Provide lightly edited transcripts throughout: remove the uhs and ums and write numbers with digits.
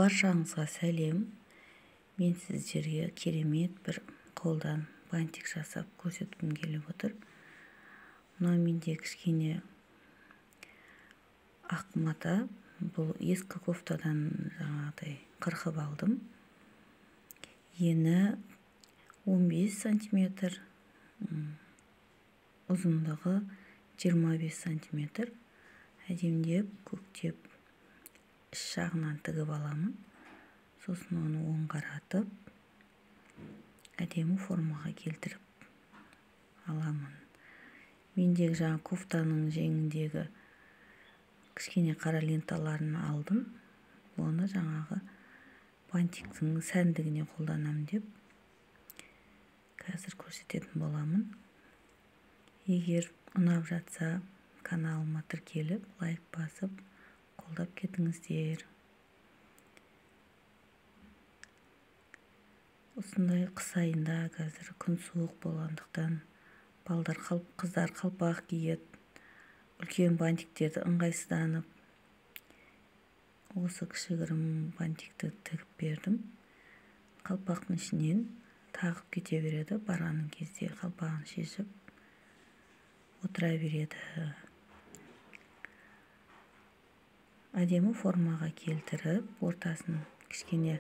Баршаңызға сәлем. Мен сіздерге керемет бір қолдан бантик жасап көрсеткім келіп отыр. Мына менде кішкене ақ мата, бұл ескі кофтадан жаңағыдай қырқып алдым. Ені 15 сантиметр, ұзындығы 25 сантиметр. Әдемдеп көктеп іш жағынан тігіп аламын. Сосын оны оңғаратып, әдемі формаға келтіріп аламын. Мендегі жаңа кофтаның жеңіндегі кішкене қара ленталарын алдым. Оны жаңағы бантиктің сәндігіне қолданамын деп қазір көрсететін боламын. Егер ұнап жатса, каналыма тіркеліп, лайк басып, қолдап кетіңіздер. Осындай қыс айында қазір күн суық болғандықтан балдар, қыздар қалпақ киеді, үлкен бантиктерді ыңғайсызданып, осы кішігірім бантикті тігіп бердім. Қалпақтың ішінен тағып кете береді, барған кезде қалпағын шешіп отыра береді. Әдемі формаға келтіріп, ортасын кішкене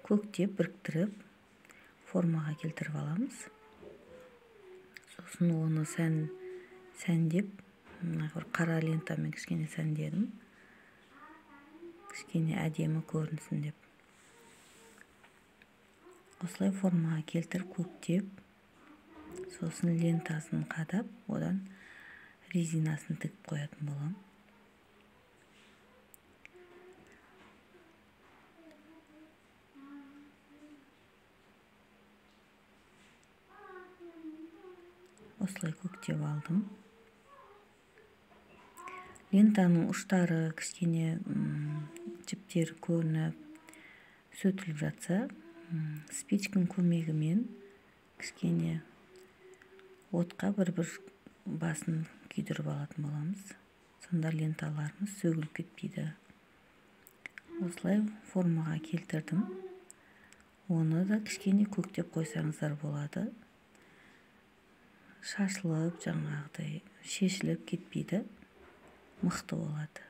көктеп біріктіріп формаға келтіріп аламыз. Сосын оны сәндеп, мына бір қара лентамен кішкене сәндедім. Кішкене әдемі көрінсін деп. Осылай формаға келтіріп көктеп, сосын лентасын қадап, одан резинасын тігіп қоятын боламын. Осылай көктеп алдым. Лентаның ұштары кішкене жіптері көрініп сөтіліп жатса, спичканың көмегімен кішкене отқа бір-бір басын күйдіріп алатын боламыз. Сонда ленталарымыз сөгіліп кетпейді. Осылай формаға келтірдім. Оны да кішкене көктеп қойсаңыздар болады. Шашылып, жаңағыдай шешіліп кетпейді, мықты болады.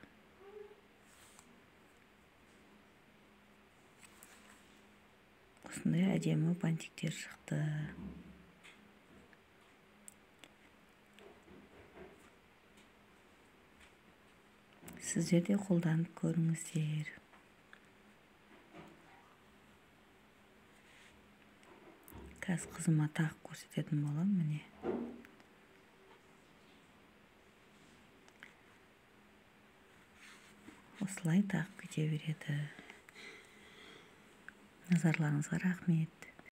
Осындай әдемі бантиктер шықты. Сіздер де қолданып көріңіздер. Қазір қызыма тағып көрсететін боламын, міне. Осылай тағып кете береді. Назарларыңызға рахмет.